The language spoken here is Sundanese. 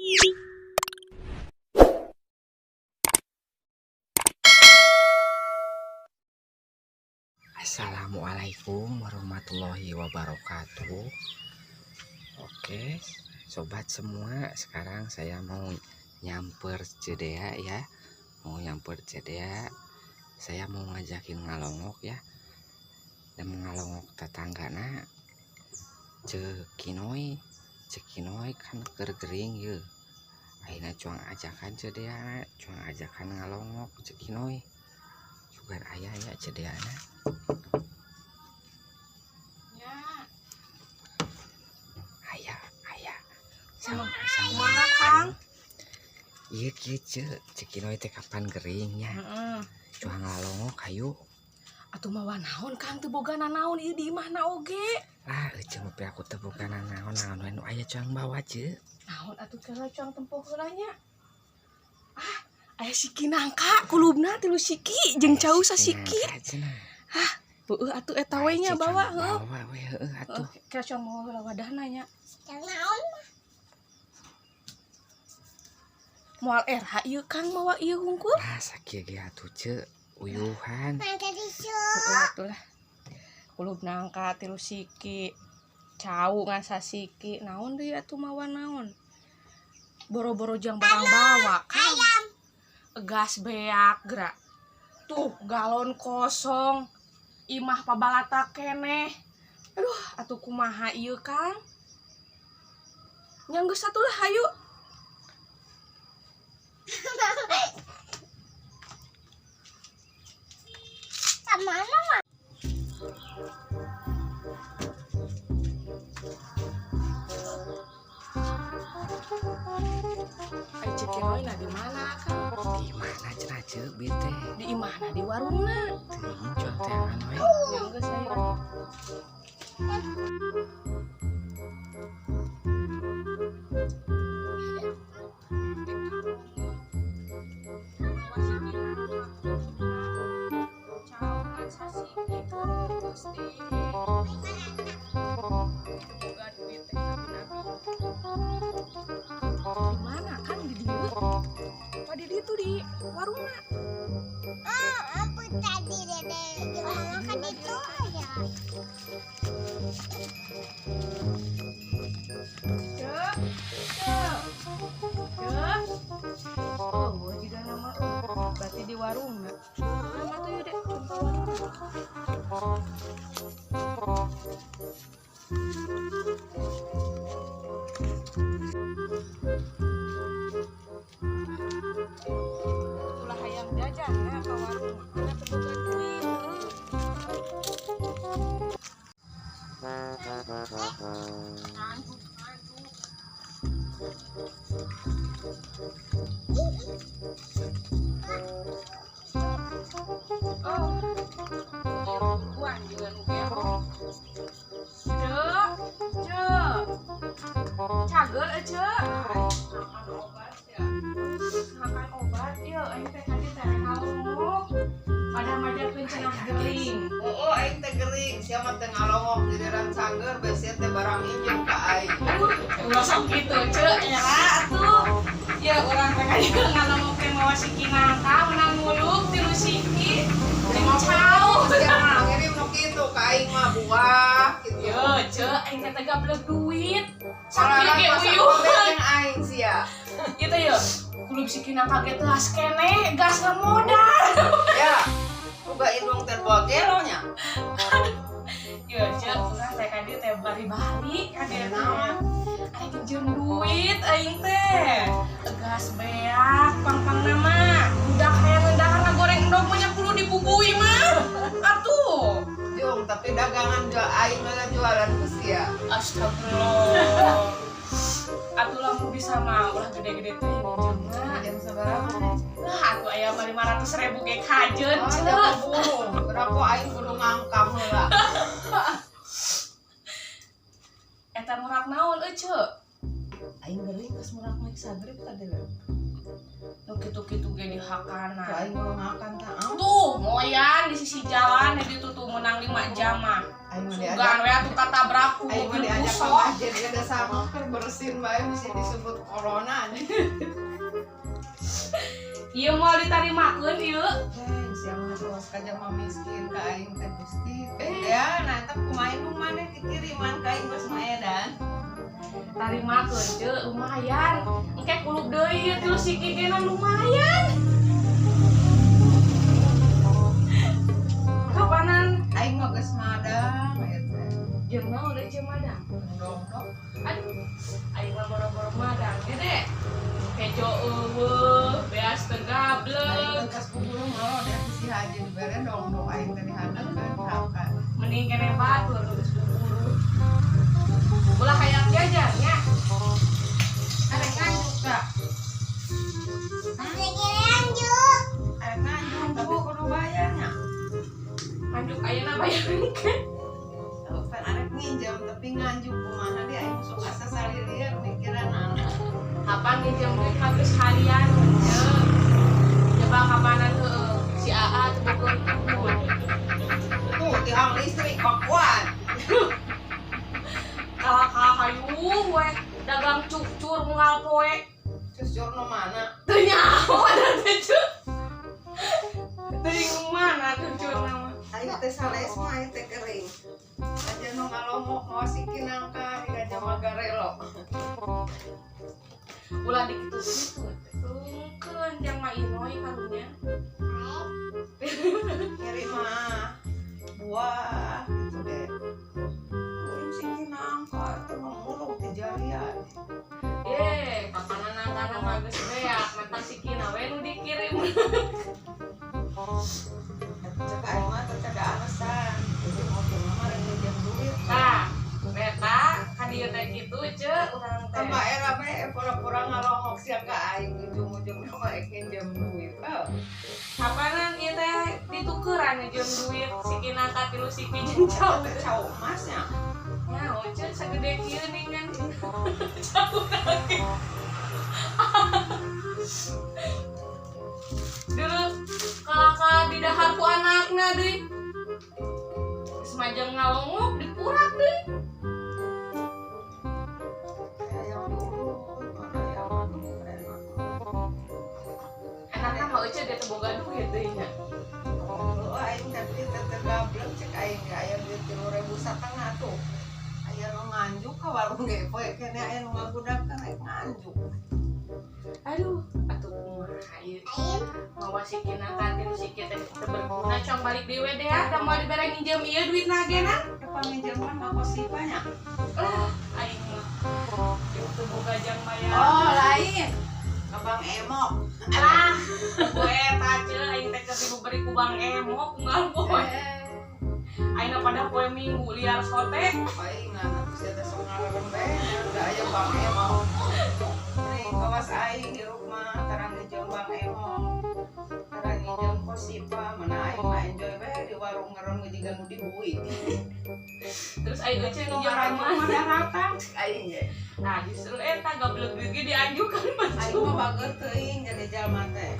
Assalamualaikum warahmatullahi wabarakatuh. Oke, sobat semua, sekarang saya mau nyamper Ceu Dea ya. Mau nyamper Ceu Dea. Saya mau ngajakin ngalongok ya. Dan ngalongok tetanggana Ceu Kinoy. Ceu Kinoy kan keur gering ye. Ayeuna cuang ajakan Ceu Dea, cuang ajakan ngalongok Ceu Kinoy. Sugan aya ya Ceu Dea na. Aya, aya. Sama Sama Kang. Iya kieu Ceu, Ceu Kinoy teh kapan geringnya? Heeh. Cuang ngalongok hayu. Atuh mawa naon Kang, teu boga nanaon ieu di imahna oge. Lah, euceu mah aku teu boga nanaon, naon we nu aya cuang bawa Ceu. Naon atuh kela cuang tempo heula nya. Ah, aya siki nangka kulubna 3 siki jeung cau sasiki. Ah, heueuh atuh eta we nya bawa heueuh. Bawa we heueuh atuh. Kira cuang mawa heula wadahna nya. Naon? Moal era ieu Kang mawa ieu hungkul. Lah sakieu ge atuh Ceu, uyuhan. Heueuh atuh lah. Kulub nangka 3 siki. Cau ngan sasiki, naon deui atuh mawa naon? Boro-boro jang barang bawa Kang. Gas beak gerak. Tuh galon kosong. Imah pabalata keneh. Aduh, atuh kumaha ieu Kang? Nya geus atuh lah hayu. Mana mah? Ai Ceu Kinoy na di mana Kang? Di mana cenah Ceu bieu teh? Di imahna di warungna. Teuing cuang teangan we. Nya geus hayu. Di mana kan di dieu? Apa di ditu di warungna? Ah, apa tadi dede? Gimana kan itu ya? Cek, cek, cek. Oh, jika nama berarti di warungna. Nama tuh yuk dek. Ulah hayang jajan ya ke warung, mana teu boga duit. Nganjuk, nganjuk. Oh, buruan dengan ugero. Cek, cek, cager cek. Makan obat ya, makan obat ya. Aing teh tadi teh ngalongok. Pada majakeun cenah gering. Oh, aing teh gering, sia mah teh ngalongok giliran cager besi teh barang injem ka aing. Ulah sok kitu cek ya atuh. Ya urang teh kaya ngalongok teh mawa siki nangka menang muluk 3 siki. Jeung cau. Sia mah ngirim nu kitu ka aing mah buah kitu. Yo, cek aing teh gablek duit. Sakieu ge Masak uyuhan. aing sia. Ieu teh yo, kulub siki nangka ge teas keneh, gasna modal. Ya. Boga indung teh bawa gelo nya. Yo, cek urang teh ka dieu teh bari-bari ka dieu naon. Aing nginjem duit aing teh. Gas beak pang-pangna mah. Budak hayang ngendahar ngagoreng endog mah nya kudu dibubui mah. Atuh. Jung, tapi dagangan jual aing mah jualan ku sia. Astagfirullah. Atuh lamun bisa mah ulah gede-gede teh nginjem. Jam sabaraha nih? Lah atuh aya mah 500.000 ge kajeun Oh, cek. Berapa aing kudu ngangkam heula. Eta murak naon euy cek? Aing gering geus murak mah sagrip tadi lho. Nu kitu-kitu ge dihakana. Tuh aing kudu ngakan tah. Tuh, moyan di sisi jalan di ditu tuh menang 5 jam mah. Aing mah Sugan diajak. we atuh katabrak ku Aing mah mobil diajak ke busok. masjid ge sama keur bersin bae bisa disebut corona anjing. Ieu moal ditarimakeun ieu. Hei, sia mah luas ka jelema miskin ka aing teh Gusti. Ya, nah eta kumaha nu maneh dikiriman ka aing geus maedan. Tarimakeun ce lumayan. Engke kulub deui ieu tilu siki gena lumayan. Kapanan Aing mah geus madang ieu teh. Jeung naon deui ce madang? Dongdok. Aduh, aing mah boro-boro madang gede. Kejo eueuh, beas teu Aing gablek. teh kas kuburu malah deh si haji dibere dongdok aing teh dihandapkeun dihakan. Mending kene batur nu geus buburu. Ulah hayang jajan nya. Arek nganjuk tah. Masih lanjut. Arek nganjuk tapi kudu bayarnya. Nganjuk ayeuna bayar engke. Pan arek nginjem tapi nganjuk kumaha di aing sok asa salilieur mikiran anak. Kapan nginjem duit mah geus harian ce. Coba kapanan heueuh si AA teu boga duit. Tuh tiang listrik pakuan. Kalah-kalah hayuh we dagang cucur unggal poe. Cucur nu mana? Teu nyaho da teh ce. Teuing mana cucur mah. Aing teh sales mah aing teh kering. Aja nu ngalomok mau siki nangka di gajah magarelo. Ulah dikitu-kitu teh. Rungkeun jang Ma Inoy karunya. Ngirim mah buah gitu deh. Ngirim siki nangka teh mulung ti jarian. Eh, kapanan nangkana mah geus beak, mata sikina we nu dikirim. Cek aing mah teh ada alasan. Jadi mau ke mama rek nginjem duit. Tah, eta ka dieu teh kitu ce urang teh. Tambah era bae pura-pura ngalongok sia ka aing ujung-ujungna mah rek nginjem duit. Oh. Kapanan ieu teh ditukeran jeung duit siki nangka tilu siki jeung cau. Teh cau emasnya. Nyaho ce sagede kieu ningan. Cau lagi. Dulu kalaka di dahar ku anakna deui. Geus majeng ngalongok dipurak deui. Hayang diurut, mana hayang aduh enak. Enakna mah euceut dia teu boga duit deui nya. Oh, aing teh duit teh teu gablek cek aing ge aya duit 3.500 tuh. Aya nu nganjuk ka warung ge poe keneh aya nu ngagudakeun rek nganjuk. Aduh, atuh kumaha ieu? Mawa siki nangka tilu siki teh teu berguna cong balik deui we deh da moal dibere nginjem ieu duitna ge na. Depan minjeman mah kosipa nya. Lah, aing mah teu boga jang bayar. Oh, lain. Ka Bang Emok. Lah, ku eta ce aing teh keur diberi ku Bang Emok unggal poe. Ayeuna pada poe Minggu liar sote. Palingan atuh sia teh sok ngalerem bae da aya Bang Emok. Nih kawas aing hirup mah tara nginjem Bang Emok. Tara nginjem kosipa mana aing mah enjoy bae di warung ngeron ge jiga nu dibuik. Terus aing euceut Nu nginjem ka ngaranjuk mana? mah daratang cek aing ge. Nah, justru eta gablek ge dianjukan mah. Aing mah bager teuing jadi jalma teh.